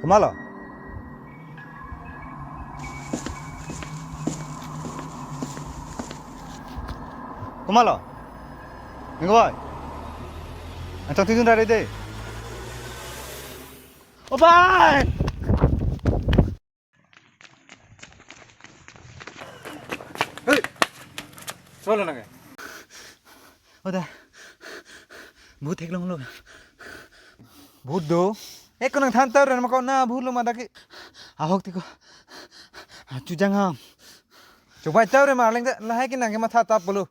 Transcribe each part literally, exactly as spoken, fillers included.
Komatlo? Komatlo? Ningkoi. Ang chongtidun ra dei. Obai! Hey! Solo nang. Oda. Bhut theklonglo. Bhut do. Eko nangthan tare ma ko na bhut lo ma dak ke. Ahok tiko. Achu jang ham. Chobai tare ma leng da lahai ke nang ke matha tap bolo.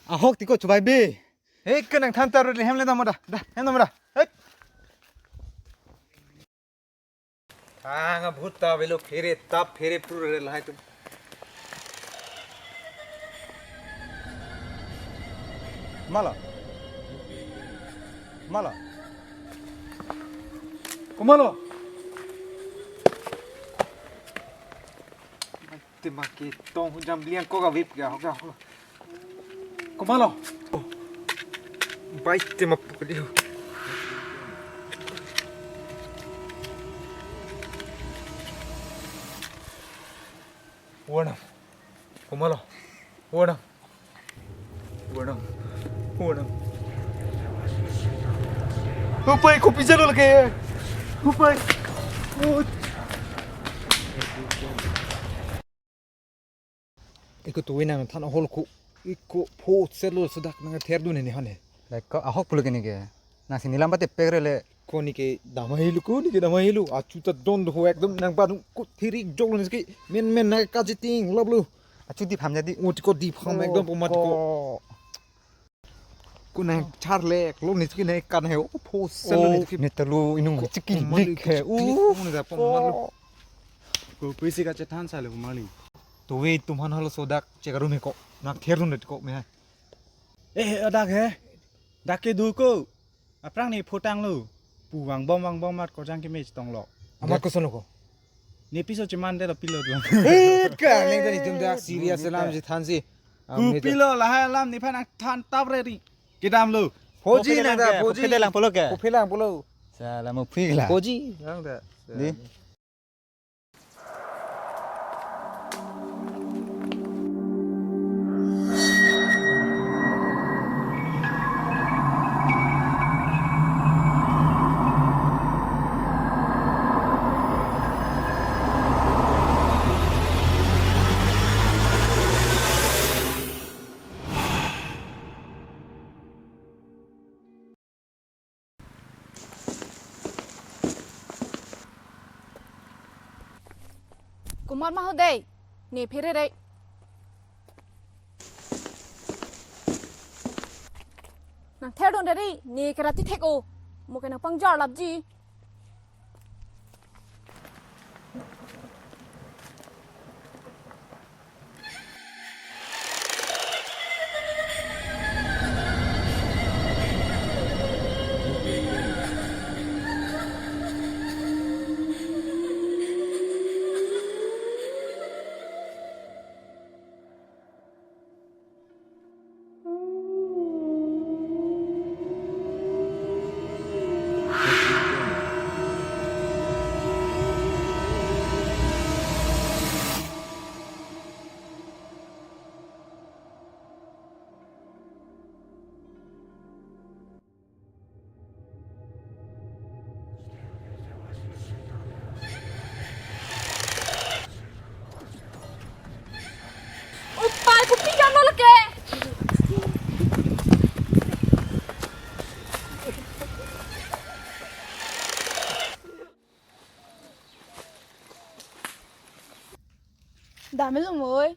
Ahok tiko chobai be. Eko nangthan tare le hem le dam da. Da, hem dam da. Hey. Ang bhut ta avelo phere tap phere pru re lahai atum. Komatlo? Komatlo? Tema ke tong hujam liang ko ka vip ga ho ga ho. Komatlo? Bai tema pukliu. Wanam. Komatlo? Wanam. Wanam. Wanam. Upai kopi jalo lake. Upai. Ut. Eko tuwi nangthan ahol ko. Eko pho selo sodak nangtherdun ne hane. Leko ahok pulo kene ke. Nangsi nilam pate pekre le. Ko ni ke damai lu, ko ni ke damai lu. Achu ta don do ho ekdom nang panu ko thiri jok lu ni ke. Men men nang kajiting lop lu. Achu dip ham jadi. Ngut ko dip ham ekdom pomat ko. Ko. Ko nang charlek lo ni ke nang kan he. O pho selo ni ke. Ne talo inung chiki lik he. U. Ko pisi kachethan sale ko mali. Tuwi tum han halo sodak chekarum he ko. Nangtherdun det ko me hai. Eh, dak he. Dak ke du ko. Aphrang ne photang lo. Pu vangbom vangbom mat korjang keme chetong lo. Amat koson lo ko. Ne piso cheman de lo pilot lo. Eh, ka neng tadi tum dak serious alam si than si. Pu pilo lahai alam nephan nangthan tap re ri. Kedam lo. Phoji nang da, phoji. Kophi lang pulo ke? Kophi lang pulo. Sala mo phi la. Phoji nang da. Di. Komat ma ho dei, ne phere re. Nangtherdun dei, ne kerati thek o. Mo ke nangpangjar lapji. Upai kopi jam lo lake. Dam lo moi.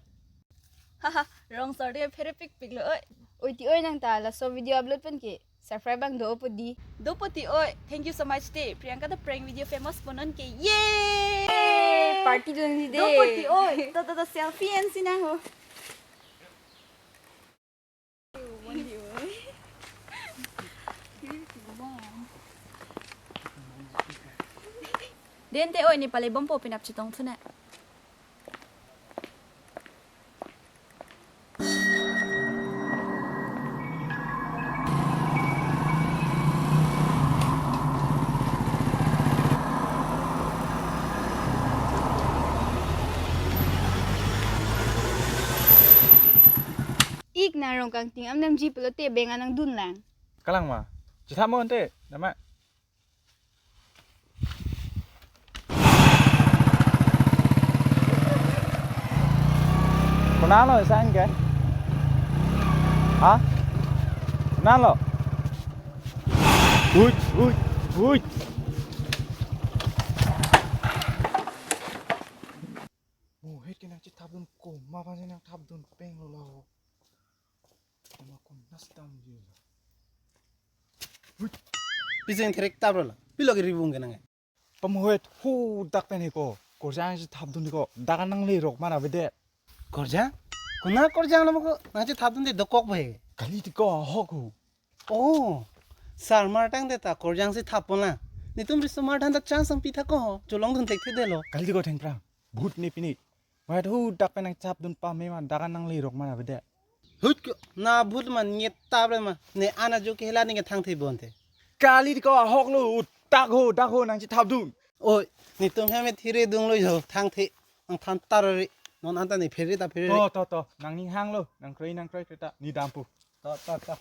Haha, rong sar dia phere pikpik lo oi. Oi ti oi nang ta laso video upload pen ke. Subscribe bang do po di. Do po ti oi. Thank you so much te. Priyanka the prank video famous po non ke. Yay! Party dun di de. Do po ti oi. To to to selfie en si nang ho. Den te oi ne pale bompo pinap chitong thuna. Ik nang rong kangting am namji pulote beng anang dunlang. Kalang ma. Chithap mo ante, nama. Konatlo sang ke? Ha? Konatlo? Uj, uj, uj. Mo het ke nangchethapdun ko, ma ba nangthapdun peng lo lo. Ema kon nastam ji. Uj. Piseng therek tap lo la. Pilo ke ribung ke nang. Pamohet hu dak pen he ko. Korjang chethapdun ko. Dak nanglerok mana bede. Korjang? Kona korjang lo ko. Nangchethapdunde dokok ba he. Kali ti ko ahok hu. Oh. Sar mar tangte ta korjang si thap pon la. Netum riso mar than ta chang sang pi tha ko ho. Cholongdun thekthedetlo. Kali ti ko thengphrang. Bhut ne pini. Mohet hu dak pen nangchethapdun pame ma dak nanglerok mana bede. Hut ko, na bhut ma ne tap re ma. Ne ana jo ke hela ne ke thangthe bonte. Kali ti ko ahok lo, u dak ho, dak ho nangchethapdun. Oi, netum hem me thire dung lo jo, thangthe. Nangthan tar ri. Non anta ne phere ta phere. To, to, to. Nangning hang lo, nangkroi, nangkroi kreta. Ne dampo. To, to, to.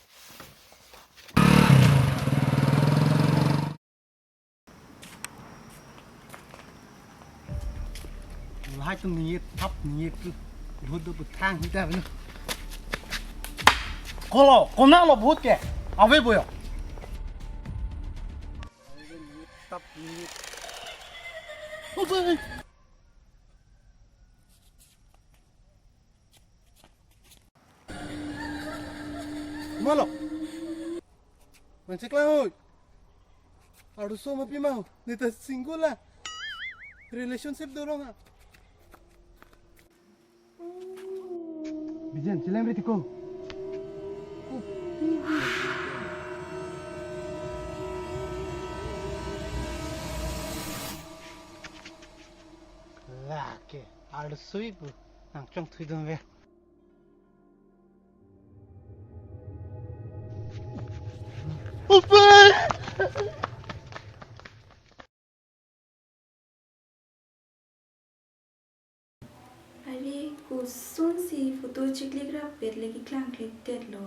Lahai atum ningje thap ningje ke. Bhut do pu thang hita belo. Kolo, konatlo bhut ke? Ave boyo. Thap ningje. Obe. Malo. Mansik lahoi. Arloso ma pima ho. Ne ta single la. Relationship dorong ha. Bijen, chilem ri ti ko. Lake, arloso ipu. Nangchongthui dunver. Upai! Are, kosonsi photo chiklik rapet le keklangkledetlo.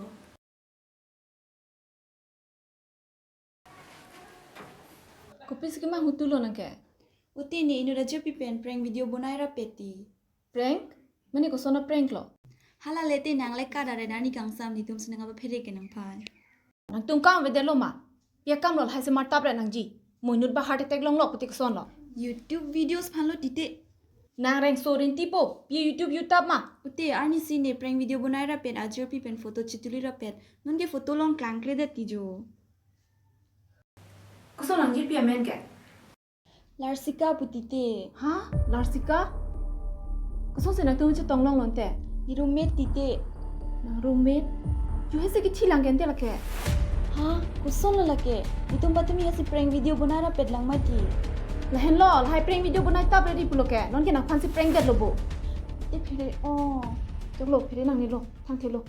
Kopisi kemang hutu lo nang ke? Ute ne inut ajirpi pen prank video bonai rapet ti. Prank? Mane koson a-prank lo? Hala le te nang le kadare nani kangsam netum si nang apa phere ke nangphan. Nangtum kam avedetlo ma? Pi akam lo lahai si mar tap re nangji? Mo inut ba heart attack longlo kuti koson lo? YouTube videos phan lo tite. Nang rengso rinti po, pi YouTube YouTube ma? Ute arnisi ne prank video bonai rapet ajirpi pen photo chituli rapet. Non ke photo long klangkledet ti jo. Koson nangji pi amen ke? Larsika pu tite. Ha? Larsika? Kosonsi nangtum chetong longlonte? Ne roommate tite. Nang roommate? Yo hese kithi lang ke ante lake. Ha? Koson lo lake? Netum patumi hasi prank video bonai rapet lang mati. Lahenlo, lahai prank video bonai tap ready pulo ke. Non ke nangphan si prank detlo bo. Te phere o. Choklo, phere nangnelo. Thangthelo.